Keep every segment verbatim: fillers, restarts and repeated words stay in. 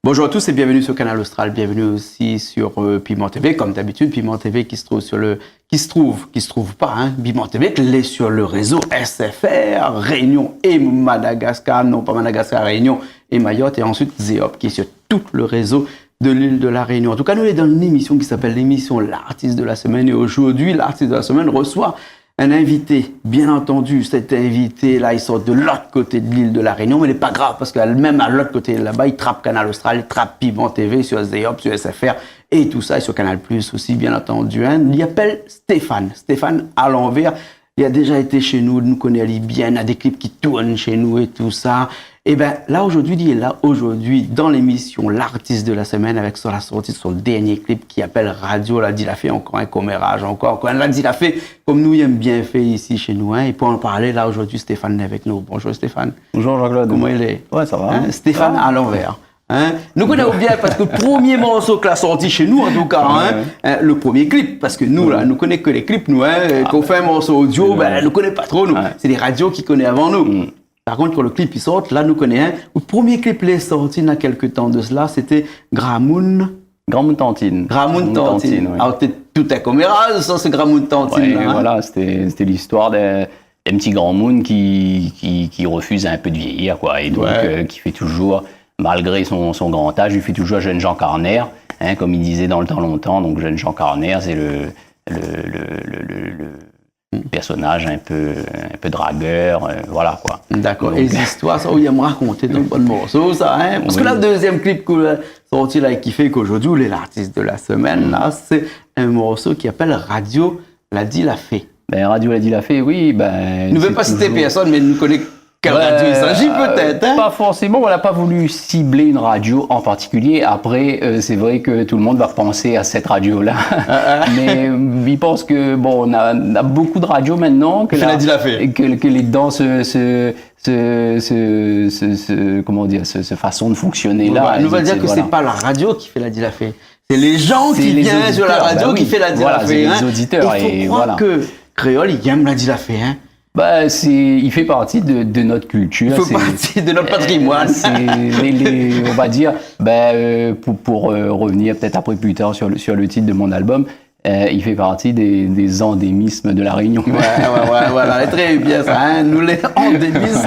Bonjour à tous et bienvenue sur Kanal Austral, bienvenue aussi sur, euh, Piment T V. Comme d'habitude, Piment T V qui se trouve sur le, qui se trouve, qui se trouve pas, hein, Piment T V qui est sur le réseau S F R, Réunion et Madagascar, non pas Madagascar, Réunion et Mayotte, et ensuite Zeop qui est sur tout le réseau de l'île de la Réunion. En tout cas, nou lé dan une émission qui s'appelle l'émission L'artiste de la semaine. Et aujourd'hui, l'artiste de la semaine reçoit un invité, bien entendu. Cet invité-là, il sort de l'autre côté de l'île de la Réunion, mais lé pa grav, parske mèm a l'ot koté laba, li trap Kanal Austral, li trap Piment T V sur Zeop, sur S F R, et tout ça, et sur Canal Plus aussi, bien entendu, hein. Li apèl Stéphane, Stéphane Alanvèr. Li la déza été shé nou, nou koné ali bien, na dé klip ki tourn shé nou é tout sa. Ében, la, zordi, li lé la, zordi, dan lémisyon L'artiste de la semaine, avèk son, la sorti de son dernié klip ki apèl Radio La Dilafé, ankor in koméraz, ankor, ankor in La Dilafé, konm nou yèm bien fé isi shé nou, hein. É pou an parl, la, zordi, Stéphane lé avèk nou. Bonjour, Stéphane. Bonjour, Jean-Claude. Koman i lé ? Ouais, ça va. Hein, Stéphane Alanvèr. Hein ? Nou koné bien, parske le promié morso ke la sorti shé nou, an tou ka, hein, le promié klip, parske nou, la, nou koné ke lé klip, nou, hein, kan ou fé in morso odio, ben, nou koné pa tro, nou. Sé lé radio ki koné avan nou. Par kont, kan le klip i sort, la, nou koné, hein. Le promié klip lé sorti na kèk tan de sela, sété Gramoun. Gramoun Tantine. Gramoun Tantine. Gramoun Tantine, oui. Alor, té tout in koméraz, sa, sé Gramoun Tantine, la, hein. Ouais, voilà, sété, sété listoir d'in, d'in ti gramoun ki, ki, ki refiz in pé de vièyir, koi, é donk, euh, ki fé touzour, malgré son, son gran az, li fé touzour jenn jan karnèr, hein, konm i dizé dan le tan lontan. Donk, jenn jan karnèr, sé le, le, le pèrsonaz in pé, in pé dragèr, euh, voilà, koi. Dakor. Donk, é zistoir, sa, ou yèm rakonté dan le bann morso, sa, hein ? Parske la, le dézièm klip ke ou la sorti la, é ki fé ke zordi ou lé l'artiste de la semaine, la, sé in morso ki apèl Radio La Dilafé. Ben, Radio La Dilafé, oui, ben, nou vé pa sité pèrsone, mé nou koné kèl radio i s'agit, pétèt, hein ? Pas forcément, on n'a pas voulu cibler une radio en particulier. Après, euh, c'est vrai que tout le monde va penser à cette radio-là. Mais, euh, je pense que, bon, on a, on a beaucoup de radios maintenant que la, que, que les gens se, se, se, se, se, se, comment dire, se, se façon de fonctionner là, nou va dir ke sé pa la radio ki fé La Dilafé. Sé lé jan ki vien sur la radio ki fé La Dilafé, hein. Voilà, c'est les auditeurs, et voilà. Il faut croire que kréol i yèm La Dilafé, hein. Bah, c'est, il fait partie de, de notre culture, il fait partie de notre patrimoine. C'est, euh, c'est les, les, on va dire, ben, euh, pour, pour, euh, revenir peut-être après plus tard sur le, sur le titre de mon album, euh, il fait partie des, des endémismes de La Réunion. Ouais, ouais, ouais, voilà, trè bien sa, hein. Nou lé andémis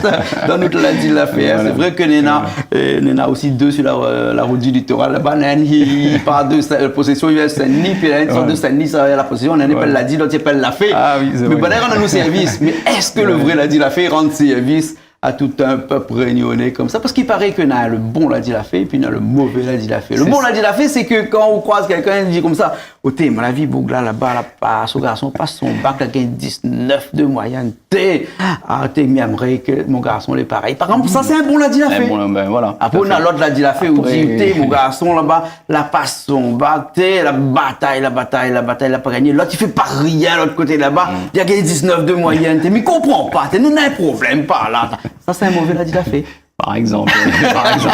dan nout La Dilafé, hein. Voilà. Sé vré ke néna, euh, néna osi dé sur la, euh, la rout du litoral laba, néna inn i, i par de Sa-, euh, Posésion, i vé Sin-Dni, pi néna inn i sort de Sin-Dni, sa, La Posésion, néna inn i apèl La Di, lot i apèl Lafé. Ah oui, c'est vrai. Mé ben, i rann anou sèrvis. Mé èske le vré La Dilafé i rann sèrvis a tout in pèp rényoné konmsa ? Parske i paré ke néna le bon La Dilafé, épi néna le mové La Dilafé. Le bon La Dilafé, sé ke kan ou kroiz kèlkin, i di konmsa, « Oté, mon avi, boug-la, laba, la pas, son garson la pas son bak, la gingn diznèf de moiyèn. Té, ah, té, mi èmré ke mon garson lé parèy. » Par égzanp, sa, sé in bon La Dilafé. In bon, ben, voilà, tout à fait. Apré, ou na lot La Dilafé, ou di, « Té, mon garson, laba, la pas son bak, té, la batay, la batay, la batay, la pa gingné. Lot i fé pa rien, lot koté laba, li la gingn diznèf de moiyèn. Té, mi konpran pa, té, nou néna in problèm par la. » Sa, sé in mové La Dilafé. Par égzanp, par égzanp.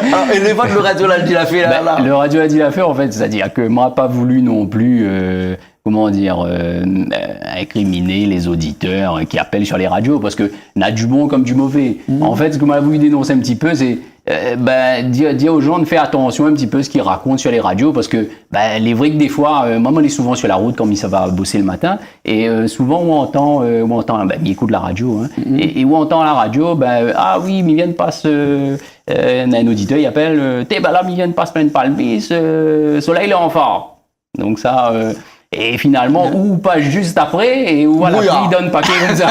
Alor, é le vot, le Radio La Dilafé, la, la. Ben, le Radio La Dilafé, an fèt, sétadir ke moin la pa voulu non pli, euh, koman dir, euh, euh, inkriminer les auditeurs, euh, ki apèl sur lé radio, parske na du bon konm du mové. An fèt, sak moin la voulu dénonsé in ti pé, sé, euh, ben, dir, dir lé jan de fé atansion in ti pé sak i rakont sur lé radio, parske, ben, lé vré ke défoi, euh, moin, moin lé souvan sur la rout kan mi sava bosé le matin, é, euh, souvan ou antann, euh, ou antann, ben, mi ékout la radio, hein, é, é ou antann la radio, ben, euh, « Ah oui, mi vien pas, euh, euh, inn oditèr, i apèl, euh, « Té, ben la, mi vien pas plin palmis, euh, solèy lé an far. » Donk sa, euh, é finalman, ou pas zis apré, é ou voilà, la pli i donn paké konmsa.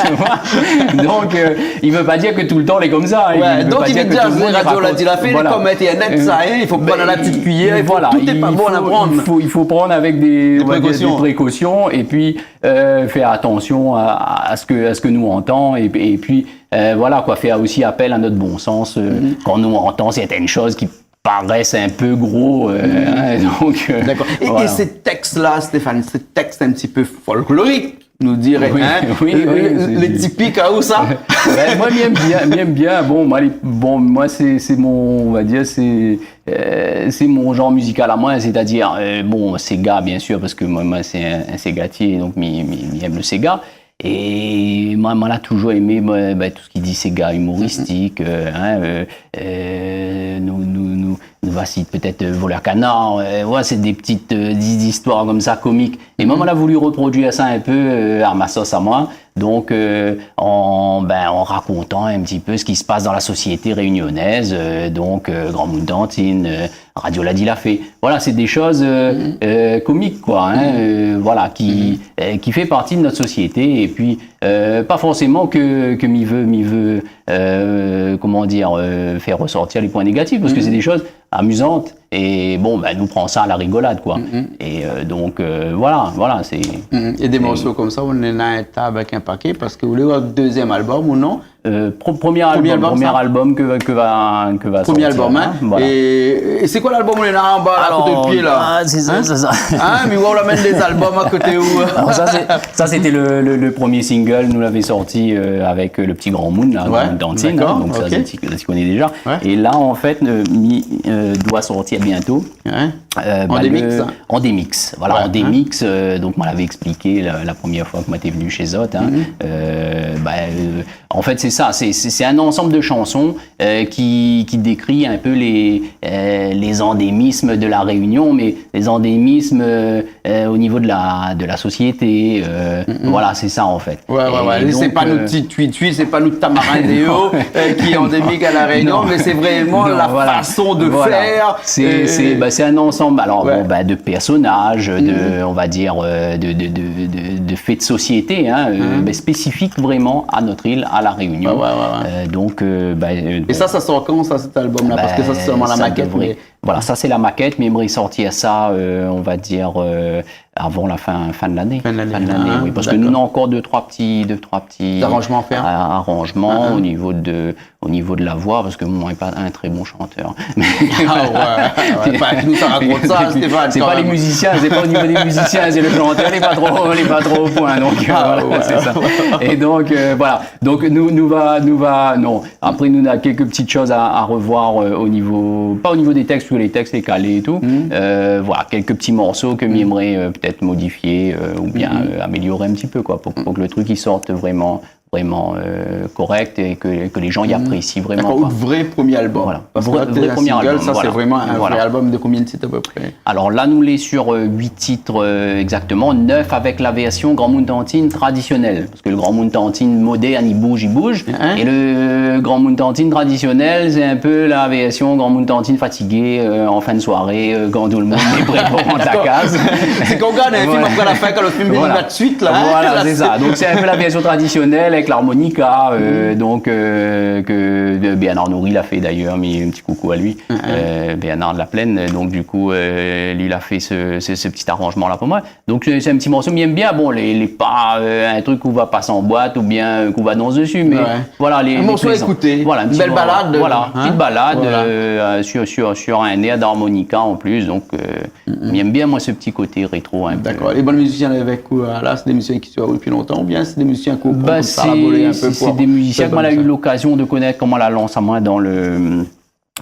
Tu vois ? Donk, euh, i vé pa dir ke toultan lé konmsa, hein. Ouais, i vé pa dir ke toultan lé konmsa. Donk, i vé dir, Radio La Dilafé, voilà, konm Internet, sa, hein, i fo pran la ti kuiyèr, i fo, tout lé pa bon a pran. Voilà, i fo, i fo, i fo pran avèk dé, on va dir, dé prékosion, épi, euh, fé atansion a, a, a sak, a sak nou antann, é, épi, euh, voilà, koi, fé osi apèl a nout bon sans, euh, kan nou antann sèrtin shoz ki parèt in pé gro, euh, hein, donk, euh, voilà. Dakor. É, é sé tèks-la, Stéphane, sé tèks in ti pé folklorik, nou diré, hein, oui, oui, euh, sé lé tipik a ou, sa ? Ben, moin, mi èm bien, mi èm bien. Bon, moin, lé, bon, moin, sé, sé mon, on va dir, sé, euh, sé mon janr mizikal a moin, sétadir, euh, bon, séga, bien sir, parske moin, moin, sé in, in ségatié, donk mi, mi, mi èm le séga. É moin, moin la touzour émé, moin, bin, tout sak i di séga imoristik, euh, hein, euh, euh, nou, nou, nou, nou va sit pétèt, euh, Volèr Kanar, euh, ouais, sé dé ti, euh, di-, zistoir konmsa komik. É moin, moin la voulu roproduir sa in pé, euh, a ma sos amoin. Donk, euh, an, bin, an rakontan in ti pé sak i spas dan la sosiété rényonèz, euh, donk, euh, Granmoun Tantine, euh, Radio Ladi Lafé. Voilà, sé dé shoz, euh, euh, komik, koi, hein, euh, voilà, ki, euh, ki fé parti de nout sosiété. É pi, euh, pa forséman ke, ke mi vé, mi vé, euh, koman dir, euh, fé resortir lé poin négatif, parske sé dé shoz amizant. É bon, bin, nou pran sa a la rigolad, koi. É, euh, donk, euh, voilà, voilà, sé... É dé morso konmsa, ou néna in ta avèk in paké, parske ou lé o dézièm album, ou non ? Euh, pro-, promié album, promié album ke, ke va, ke va sortir, hein, voilà. Promié album, hein. É, é sé koi lalbum ou néna anba la, a koté de pié la ? Alor, ah, sé sa, sé sa. Hein, mi oi ou la amenn dé album a koté ou ? Alor sa, sé, sa sété le, le, le promié single, nou lavé sorti, euh, avèk, euh, le ti Granmoun la, Granmoun Tantine, hein, donk sa, zot i, zot i koné déza. Ouais. É la, an fèt, euh, mi, euh, doi sortir bientô. Hein ? Euh, an démix, hein ? An démix, voilà, an démix, euh, donk moin lavé ékspliké la, la promièr foi ke moin té vni shé zot, hein. Euh, bin, euh, an fèt, sé sa, sé, sé, sé in ansanm de shanson, euh, ki, ki dékri in pé lé, euh, lé zandémism de La Rényon, mé lé zandémism, euh, euh, o nivo de la, de la sosiété, euh, voilà, sé sa, an fèt. Ouais, ouais, ouais. É donk, sé pa nout ti tuitui, sé pa nout tamarin déo, euh, ki lé andémik a La Rényon, mé sé vréman la fason de fèr, euh, sé, sé, bin, sé in ansanm. Alor, bon, bin, de pèrsonaz, de, on va dir, euh, de, de, de, de, de fé de sosiété, hein, euh, bin, spésifik vréman a nout il, a La Rényon. Ouais, ouais, ouais, ouais. Euh, donk, euh, bin, euh, é sa, sa sort kan, sa, sèt album la ? Parske sa, sé solman la makèt, mé... Voilà, sa sé la makèt, mé mi émré sortir sa, euh, on va dir, euh, avan la fin, fin de lané. Fin de lané, oui, parske nou néna ankor dé, troi ti, dé, troi ti aranzman a fèr, euh, aranzman o nivo de, o nivo de la voi, parske moin lé pa in trè bon shantèr. Ah ouais, ouais, ouais. Anfin, nou sa rakont sa, Stéphane, kan mèm. Sé pa lé mizisien, sé pa o nivo dé mizisien, sé le shantèr, lé pa tro, lé pa tro o poin, donk, euh, voilà, sé sa. É donk, euh, voilà. Donk nou, nou va, nou va, non. Apré, nou néna kèlk ti shoz a, a revoir, euh, o nivo, pa o nivo dé tèks, parske lé tèks lé kalé é tou. Euh, voilà, kèlk ti morso ke mi émré, euh, pétèt modifié, euh, oubien, euh, amélioré in ti pé, koi, pou, pou ke le truk i sort vréman, vréman, euh, korèk é ke, ke lé jan i aprési vréman, koi. Dakor, out vré promié album. Voilà. Parske la, vré, té in single, sa, sé vréman in vré album de konbien de tit a pé pré ? Alor la, nou lé sur, euh, uit tit, euh, égzaktoman, nèf avèk la vèrsion Granmoun Tantine tradisionèl. Parske le Granmoun Tantine modèrn, i bouz, i bouz. Hein ? É le Granmoun Tantine tradisionèl, sé in pé la vèrsion Granmoun Tantine fatigé, euh, an fin de soiré, euh, kan tout le moun lé pré pou rant la kaz. Sé kan ou gard in film apré la fin, kan le film i va de suit, la, hein. Voilà, sé sa. Donk sé in pé la vèrsion tradisionèl avèk larmonika, euh, donk, euh, ke, euh, Bernard Nourry la fé dayèr, mé in ti koukou a li. Euh, Bernard de la Plaine, donk du kou, euh, li la fé se, se, se ti aranzman la pou moin. Donk sé, sé in ti morso mi èm bien. Bon, lé, lé pa, euh, in truk ou va pas an boit oubien, euh, ou va dans desi, mé voilà, lé, in morso a ékouté. Voilà, in bèl balad, voilà, in ti balad, euh, sur, sur, sur in èr d'armonika an plis. Donk, euh, mi èm bien, moin, se ti koté rétro in pé. Dakor. É bann mizisien avèk ou, euh, la, sé dé mizisien ke ou suiv dopi lontan oubien sé dé mizisien ke ou pran konmsa, la volé in pé ? Sé, sé dé mizisien ke moin la u lokazion de konèt kan moin la lans amoin dan le,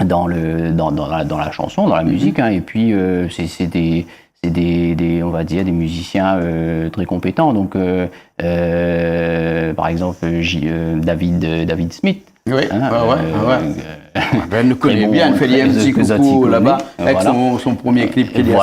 dan le, dan, dan la, dan la shanson, dan la mizik, hein, é pi, euh, sé, sé dé, sé dé, dé, on va dir, dé mizisien, euh, trè konpétan. Donk, euh, euh, par égzanp, euh, J-, euh, David, euh, David Smith, hein, ouais, ouais, euh, euh, bin, nou koné bien, nou fé in ti koukou laba, avèk son, son promié klip ke li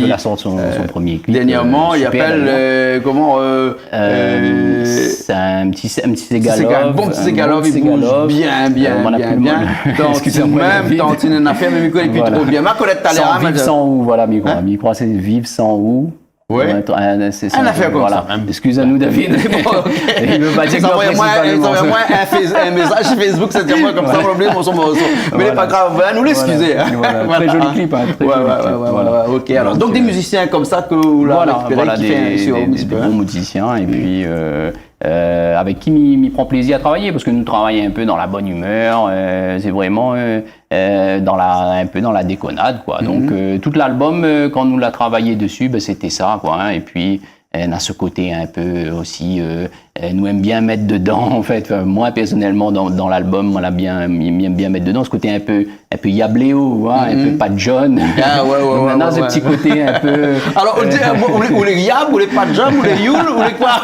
la sorti, euh, dèrnièrman, i apèl, euh, koman, euh, Euh, sé in ti, in ti séga love, in bon ti séga love, i bouz bien, bien, bien, bien. Tantine mèm, Tantine in afèr, mé mi koné pi tro bien. Ma koné talèr, hein, Viv san ou, voilà, mi kroi. Mi kroi sé Viv san ou. Ouais. In afèr konmsa mèm. Excuse-nous, David. Li vé pa dir ke... Ou anvoy amoin in mézaz su Facebook, sa di amoin konmsa, ou la oubli mon morso. Mé lé pa grav, hein, nou lé excusé, hein. Voilà. Très joli clip, hein, très joli clip. Ouais, ouais, ouais, OK. Alor, donk, dé mizisien konmsa ke ou la rékipéré, ki fé in, dé, dé bon mizisien, é pi, euh, euh, avèk ki mi, mi pran plézir a travay, parske nou travay in pé dan la bone imèr, euh, sé vréman, euh, euh, dan la, in pé dan la dékonad, koi. Donk, euh, tout lalbum, euh, kan nou la travay desi, bin, sété sa, koi, hein. É pi, euh, na se koté in pé osi, euh, euh, nou èm bien mèt dedan, an fèt. Anfin, moin, pèrsonèlman, dan, dan lalbom, moin la bien, mi, mi èm bien mèt dedan se koté in pé, in pé yabléo, in pé pa de John. Ah, oué, oué. Donk, oué, mintnan, oué, sé oué. Ti koté in pé, alor, ou di, euh, ou lé, ou lé yab, ou lé pa de John, ou lé youl, ou lé koi ?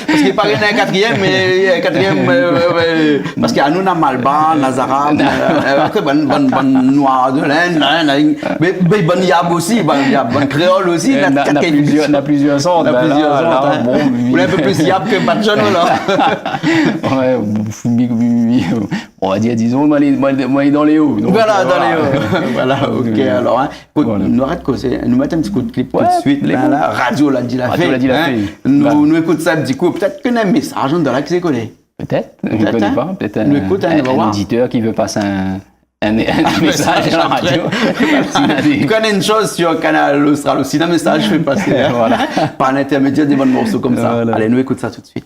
Parske i paré néna in katrièm, mé, euh, katrièm, euh, euh, euh, Parske anou, na Malbar, na Zarab, na, euh, apré, bann, bann, bann noir de l'Inde, la, na, mé, mé bann yab osi, bann yab, bann kréol osi, euh, na, na plizièr, na plizièr sort, na plizièr sort, bon, oui. Ou lé in pé plis yab ke Patchon, la. Oué, mi, mi, mi, on va dir, dizon, moin lé, moin, moin lé dan lé o, donk, voilà, euh, dan lé o. Voilà, OK, alor, in. Ékout, nou arèt kozé, nou mèt in ti kou de klip tout de suit, la, la, Radio Ladi Lafé, in. Nou, nou ékout sa, di kou, pétèt ke néna in mésaz andan la ki sé kolé. Pétèt, mi koné pa, pétèt in, in oditèr ki vé pas in, in, in mésaz a la radio. Kan néna in shoz sur Kanal Austral osi, in mésaz fé pasé, in. Voilà. Par l'intèrmédièr dé bann morso konmsa. Voilà. Alé, nou ékout sa tout de suit.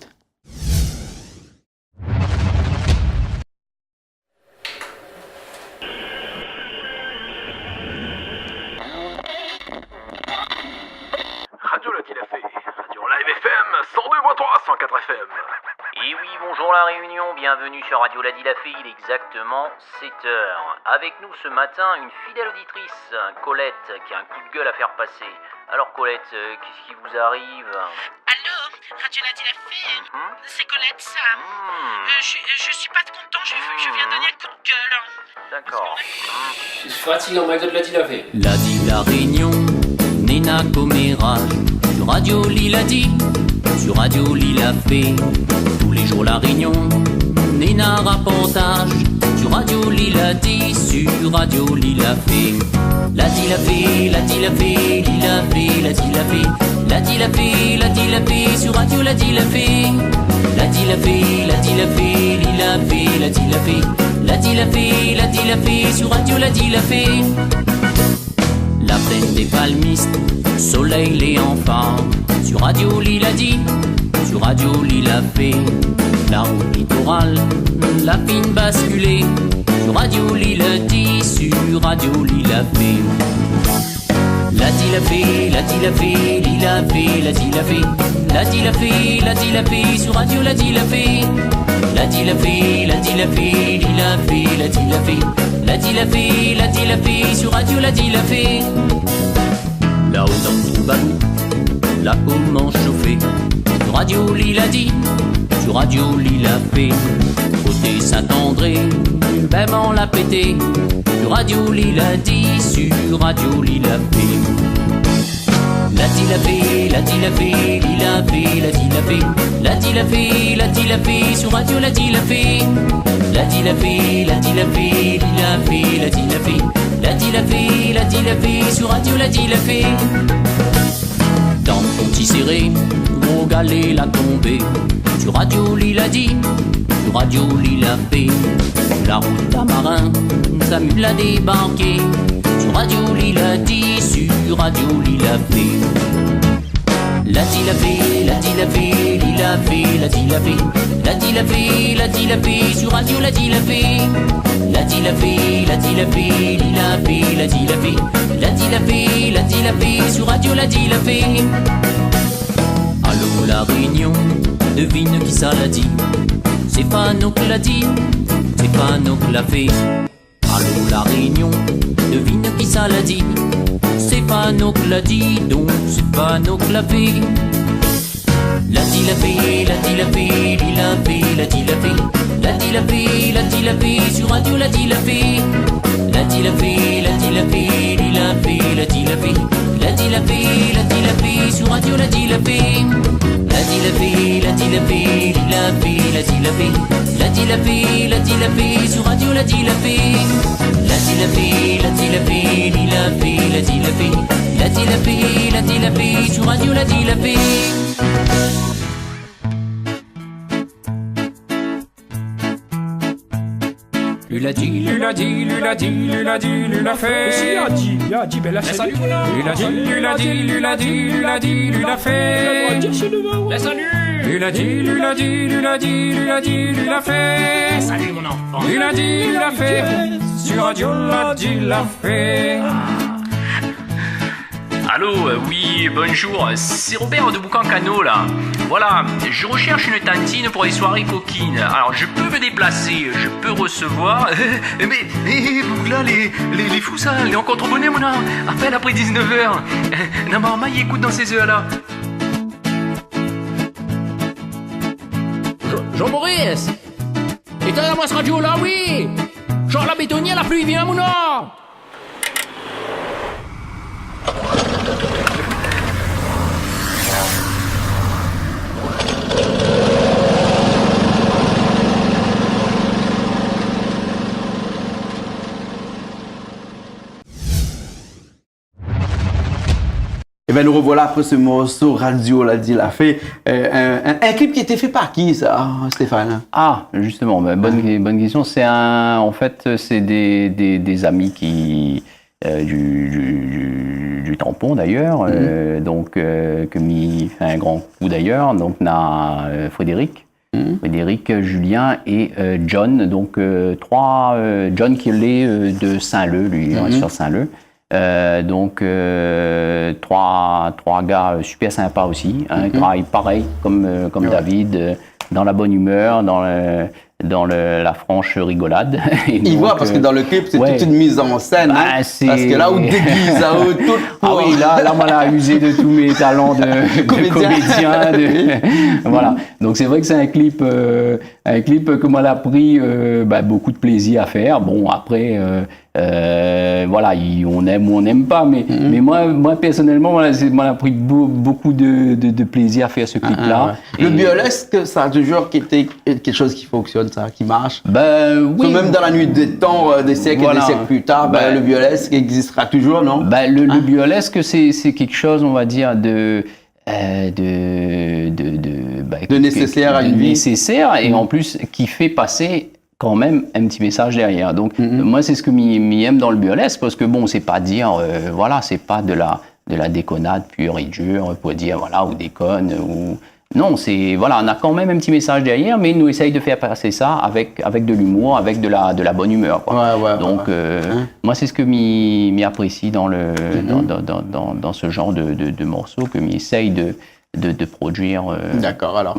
Radio Ladi Lafé, radio live F M, cent deux point trois, cent quatre F M. Et oui, bonjour La Réunion, bienvenue sur Radio Ladi Lafé, il est exactement sept heures. Avec nous ce matin, une fidèle auditrice, Colette, qui a un coup de gueule à faire passer. Alors Colette, euh, qu'est-ce qui vous arrive ? Allô, Radio Ladi Lafé, c'est Colette, ça. Euh, je, je suis pas contente, je, je viens donner un coup de gueule. D'accord. Je suis fatigué, on m'a dit de Ladi Lafé. Ladi La Réunion, néna komérage. Sur Radio Lila di, sur Radio Lila fé. Tous les jours La Réunion, néna raportaz. Sur Radio Lila di, sur Radio Lila fé. Ladi Lafé, Ladi Lafé, Lila fé, Ladi Lafé. Ladi Lafé, Ladi Lafé, sur Radio Ladi Lafé. Ladi Lafé, Ladi Lafé, Lila fé, Ladi Lafé. Ladi Lafé, Ladi Lafé, sur Radio Ladi Lafé. La plaine des palmistes, soleil lé an form. Sur Radio Lila di, sur Radio Lila fé. La route littorale, la fine basculé. Sur Radio Lila di, sur Radio Lila fé. Ladi Lafé, Ladi Lafé, Lila fé, Ladi Lafé. Ladi Lafé, Ladi Lafé, sur Radio Ladi Lafé. Ladi Lafé, Ladi Lafé, Lila fé, Ladi Lafé. Ladi Lafé, Ladi Lafé, sur Radio Ladi Lafé. Laô dan Troubalou, la komans shofé. Sur Radio Lila di, sur Radio Lila fé. Koté Saint-André, bèl van la pété. Sur Radio Lila di, sur Radio Lila fé. Ladi Lafé, Ladi Lafé, Lila fé, Ladi Lafé. Ladi Lafé, Ladi Lafé, sur Radio Ladi Lafé. Ladi Lafé, Ladi Lafé, Lila fé, Ladi Lafé. Ladi Lafé, Ladi Lafé, sur Radio Ladi Lafé. Dan Ponti Séré, gro galé la tonbé. Sur Radio Lila di, sur Radio Lila fé. La route Tamarin, Samu la débarké. Sur Radio Lila di, sur Radio Lila fé. Ladi Lafé, Ladi Lafé, Lila fé, Ladi Lafé. Ladi Lafé, Ladi Lafé, sur Radio Ladi Lafé. Ladi Lafé, Ladi Lafé, Lila fé, Ladi Lafé. Ladi Lafé, Ladi Lafé, sur Radio Ladi Lafé. Allô La Réunion, devine kisa la di. Sé pa nou k la di, sé pa nou k la fé. Allô La Réunion, devine kisa la di. Sé pa nou k la di, donk sé pa nou k la fé. Ladi Lafé, Ladi Lafé, Lila fé, Ladi Lafé. Ladi Lafé, Ladi Lafé, sur Radio Ladi Lafé. Ladi Lafé, Ladi Lafé, Lila fé, Ladi Lafé. Ladi Lafé, Ladi Lafé, sur Radio Ladi Lafé. Ladi Lafé, Ladi Lafé, Lila fé, Ladi Lafé. Ladi Lafé, Ladi Lafé, sur Radio Ladi Lafé. Ladi Lafé, Ladi Lafé, Lila fé, Ladi Lafé. Ladi Lafé, Ladi Lafé, sur Radio Ladi Lafé. Lu la di, lu la di, lu la di, lu la di, lu la fé. Mé si, li la di, li la di, bin la, salu. Lu la di, lu la di, lu la di, lu la di, lu la fé. Lu la di, lu la di, lu la di, lu la di, lu la fé. Salu, mon enfant. Lu la di, lu la fé. Sur Radio Ladi Lafé. Allô, euh, oui, bonjour, c'est Robert de Boucan Cano, là. Voilà, je recherche une tantine pour les soirées coquines. Alors, je peux me déplacer, je peux recevoir. Mais, eh, eh, boug-la, lé, lé, lé fou, sa, lé ankor tro bonèr, mon homme. Appelle après dix-neuf heures. Nan marmay i ékout dan sé zèr-la. Jean-Maurice, étinn amoin radio-la, oui. Jean la bétonièr, la pli i vien, mon homme. Ében, nou rovoila apré se morso Radio Ladi Lafé, euh, in, in, in klip ki té fé par ki, sa, Stéphane ? Ah, justement, ben, bonne, bonne question. C'est un, en fait, c'est des, des, des amis qui, euh, du, du, du, du Tampon, d'ailleurs, euh, donc, euh, ke mi fé in gran koukou d'ailleurs. Donc, na, euh, Frédéric, Frédéric, Julien et, euh, John. Donc, euh, trois, euh, John ki lé, euh, de Saint-Leu, lui, il reste sur Saint-Leu. Euh, donc, euh, trois, trois gars, euh, super sympas aussi, hein, ils travaillent pareil comme, euh, comme David, euh, dans la bonne humeur, dans le, dans le, la franche rigolade. Et i voi, donc, parske, euh, dan le klip, sé tout in miz an sèn, hein, parske la, ou dégiz, hein, ou tout. Ah oui, la, la, moin la usé de tous mes talents de, de comédien, de, voilà. Donc, c'est vrai que c'est un clip, euh, un clip que moin la pri, euh, bah, beaucoup de plaisir à faire. Bon, après, euh, Euh, voilà, i, on aime ou on n'aime pas, mais, mais moi, moi, personnellement, voilà, c'est, moin la pri beau-, beaucoup de, de, de plaisir à faire ce clip-là. Ah, ouais. Le burlesque, ça a toujours été quelque chose qui fonctionne, ça, qui marche. Ben, oui. Parce que même dans la nuit des temps, euh, des siècles et des siècles plus tard, ben, le burlesque existera toujours, non ? Ben, le, le burlesque, c'est, c'est quelque chose, on va dire, de, euh, de, de, de, bah, de nécessaire à une vie. Nécessaire et en plus qui fait passer quand même un petit message derrière. Donc, moi, c'est ce que mi, mi aime dans le burlesque, parce que bon, c'est pas dire, euh, voilà, c'est pas de la, de la déconnade pure et dure pour dire, voilà, ou déconne, ou, non, c'est, voilà, on a quand même un petit message derrière, mais nous essaye de faire passer ça avec, avec de l'humour, avec de la, de la bonne humeur, quoi. Ouais, ouais, ouais. Donc, euh, moi, c'est ce que mi, mi apprécie dans le, dans, dans, dans, dans, dans ce genre de, de, de morceaux que mi essaye de, de, de produire, euh, voilà. D'accord, alors.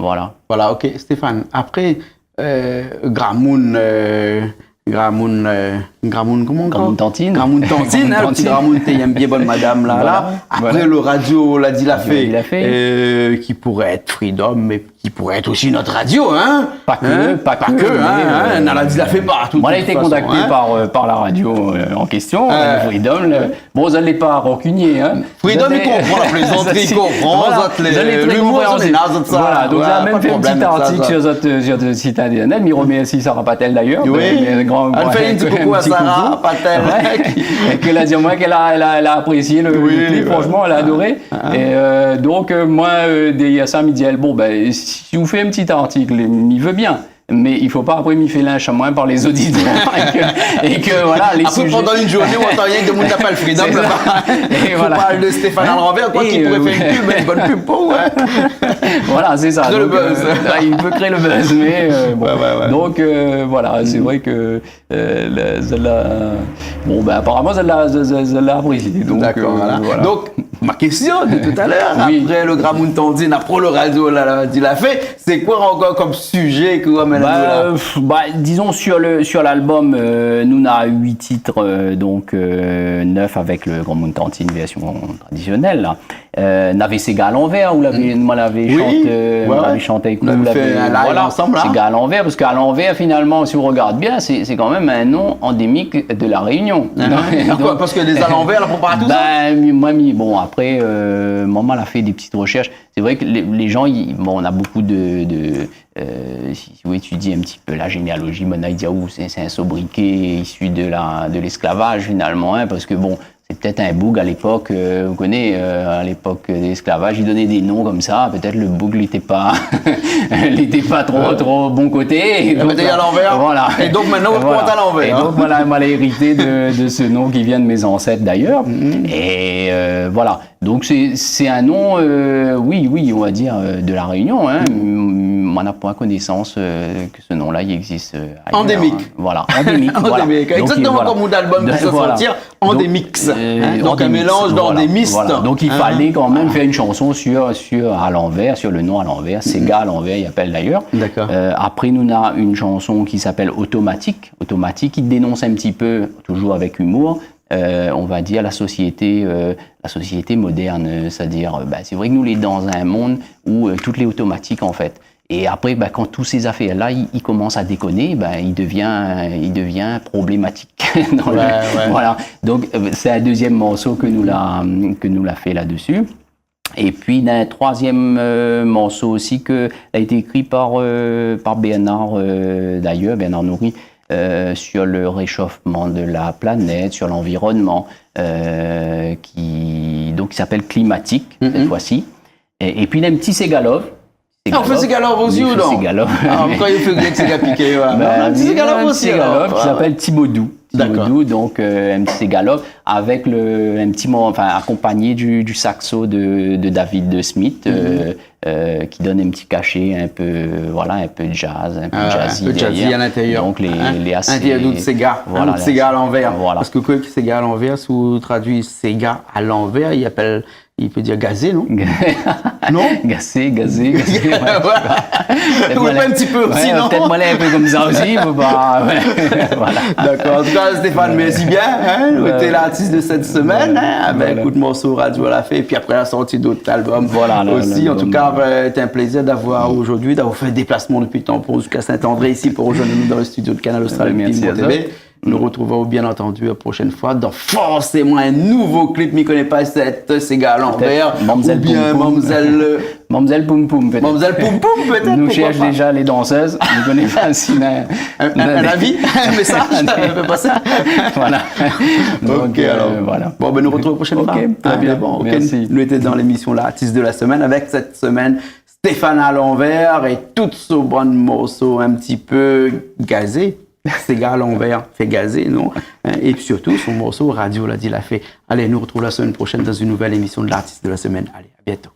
Voilà, ok, Stéphane. Après, euh, gramoun, euh, gramoun, euh, gramoun, koman ankor ? Gramoun tantine. Gramoun tantine, hein, le ti gramoun té i èm bien bann madam la, la. Voilà, voilà. Après, le Radio Ladi Lafé, euh, qui pourrait être Freedom, mais qui pourrait être aussi notre radio, hein. Pas que, pas que, mais, euh, na Ladi Lafé partout, de toute façon, hein. Moi, la été contacté par, euh, par la radio, euh, en question, euh, Freedom, le, Bon, zot lé pa rancunier, hein. Freedom, zot lé, i konpran la plézantri, i konpran, voilà, zot lé, zot lé très compréhensif. Voilà, donc, ouais, la mèm fé in ti artik sur zot, euh, sur zot sit internet, mi remèrsi Sarah Patel d'ailleurs, oui, de, de gran, gran, in ti koukou à Sarah Patel. Ouais, ke la di amoin ke la, la, la aprésié le, le clip, franchement, la adoré. Et, euh, donc, euh, moin, euh, dèrièr sa, mi di aèl, bon, ben, si ou fé in ti artik, mi vé bien. Mé i fo pa apré mi fé linsh amoin par lé zoditèr é ke, é ke, voilà, lé sujé. Apré, pandan in zourné, ou antann rienk demoun i apèl Freedom laba. Sé sa. É voilà. Fo parl de Stéphane à l'envers, koi, ki pouré fé in pub, in bone pub pou ou, hein. Voilà, sé sa. Kré le buzz. Donc, euh, ah, i pé kréé le buzz, mé, euh, bon. Ouais, ouais, ouais. Donc, euh, voilà, sé vré ke, euh, la, sa la, bon, ben, aparaman, sa la, sa, sa, sa la aprésié. Donc, euh, voilà. D'accord, voilà. Donc, ma késtion de tout à l'heure, oui, apré le gramoun tantine, apré le Radio Ladi Lafé, sé koi ankor kom sujé ke ou amèn anou la ? Bah, euh, pff, bah, disons sur le, sur l'album, euh, nou na huit titres, euh, donc, euh, neuf avec le gramoun tantine version traditionnelle, là. Euh, navé Séga à l'envers, ou lavé, moin lavé shanté, euh, moin lavé shanté avèk ou, nou lavé fé in live ansanm, la. Voilà, Séga à l'envers, parske à l'envers, finalement, si ou regard bien, sé, sé kan mèm in nom endémik de La Réunion. Ah, pourquoi ? Donc, parske lé Alanvèr, la plipar, tout sa ? Ben, mi, moin, mi, bon, apré, euh, moin la fé dé ti reshèrsh. Sé vré ke lé, lé jan, i, bon, na bonpé de, de, euh, si, si ou étudi in ti pé la jénéaloji, bon, i di, ah, ou, sé, sé in sobriké isu de la, de lésklavaj, finalman, hein, parske, bon, sé pétèt in boug a lépok, euh, ou koné, euh, a lépok de lésklavaj, i doné dé non konmsa, pétèt le boug, li té pa, li té pa tro, tro bon koté, é donk, li té a l'anvèr. Voilà. É donk, mintnan, ou pran a l'anvèr, hein. É donk, voilà, moin la érité de, de se non ki vien de mé zansèt, dayèr. É, euh, voilà. Donk sé, sé in non, euh, oui, oui, on va dir, euh, de La Rényon, hein. Mm, moin na poin konésans, euh, ke se non-la i égzis, euh, ayèr, hein. Endémik. Voilà, endémik, voilà. Endémik, égzaktoman konm mon album ki sort, voilà. Endémik, hein, donk in mélanz d'endémik. Voilà. Donk i falé kan mèm fé in shanson sur, sur Alanvèr, sur le non Alanvèr, séga Alanvèr i apèl d'ayèr. Dakor. Euh, apré nou na in shanson ki apèl Otomatik. Otomatik, i dénons in ti pé, toujour avèk imour, euh, on va dir la sosiété, euh, la sosiété modèrn, euh, sétadir, euh, bin, sé vré ke nou lé dan in monn ousa, euh, tout lé otomatik an fèt. É apré, bin, kan tout sé zafèr-la i, i komans a dékoné, bin, i devien, i devien problématik. Dan le, voilà. Donk, euh, sé in dézièm morso ke nou la, ke nou la fé la-dsi. Épi, na in troizièm, euh, morso osi ke la été ékri par, euh, par Bernard, euh, d'ayèr, Bernard Nourry, euh, sur le réchauffement de la planète, sur l'environnement, euh, ki, donk, ki apèl Climatique, sèt foi-si. É, épi, na in ti séga love. Ah, ou fé séga love osi, ou non ? Séga love. Ah, ankor, i fo bien ke séga piké, ouais. Non, non, in ti séga love osi, alor. Séga love ki apèl Ti Modou. Dakor. Ti Modou, donk, euh, in ti séga love avèk le, in ti mo-, anfin, akonpagné du, du saxo de, de David Smith, euh, euh, ki donn in ti kashé in pé, voilà, in pé jazz, in pé jazzy dèrièr. Ah ouais, in pé jazzy a l'intérieur. Donk, lé, lé asé, in ti dout séga, voilà, in dout séga a l'anvèr. Voilà. Parske koi, séga a l'anvèr, si ou tradui séga a l'anvèr, i apèl I pé dir gazé, non ? Non ? Gazé, gazé, gazé, ouais. Ou lé in ti pé osi, non ? Pétèt moin lé in pé konmsa osi, fo pa, ouais. Voilà. Dakor. An tou ka, Stéphane, mèrsi bien, hein. Ou lété lartis de sèt semèn, hein, avèk out morso Radio Alanvèr. Épi apré, la sorti d'ot album osi. Voilà, l'album. An tou ka, euh, lété in plézir d'avoir zordi, d'avoir fé in déplasman dopi Tampon ziska Saint-André isi pou rozoinn anou dan le studio de Kanal Austral, Pimpan TV. Mèrsi azot. Nou artrouv, bien antandi, la proshèn foi dan forséman in nouvo klip. Mi koné pa, sèt séga a l'anvèr, oubien Mamzèl Poum Poum. Pétèt Mamzèl, euh, Mamzèl Poum Poum, pétèt. Mamzèl Poum Poum, pétèt, poukoi pa. Nou shèrsh déza lé dansèz, nou koné pa si na in, in, in avi, in mésaz, in pé pasé. Voilà. Ok, alor. Donk, euh, voilà. Bon, bin, nou artrouv la proshèn foi. Ok, trè bien. Mèrsi. Nou lété dan lémisyon L'artiste de la semaine avèk sèt semèn Stéphane Alanvèr é tout son bann morso in ti pé gazé. Séga a l'anvèr, fé gazé, non ? Hein, é sirtou son morso Radio la di la fé. Alé, nou artrouv la semèn proshèn dan in nouvèl émisyon de L'artiste de la semaine. Alé, à bientôt.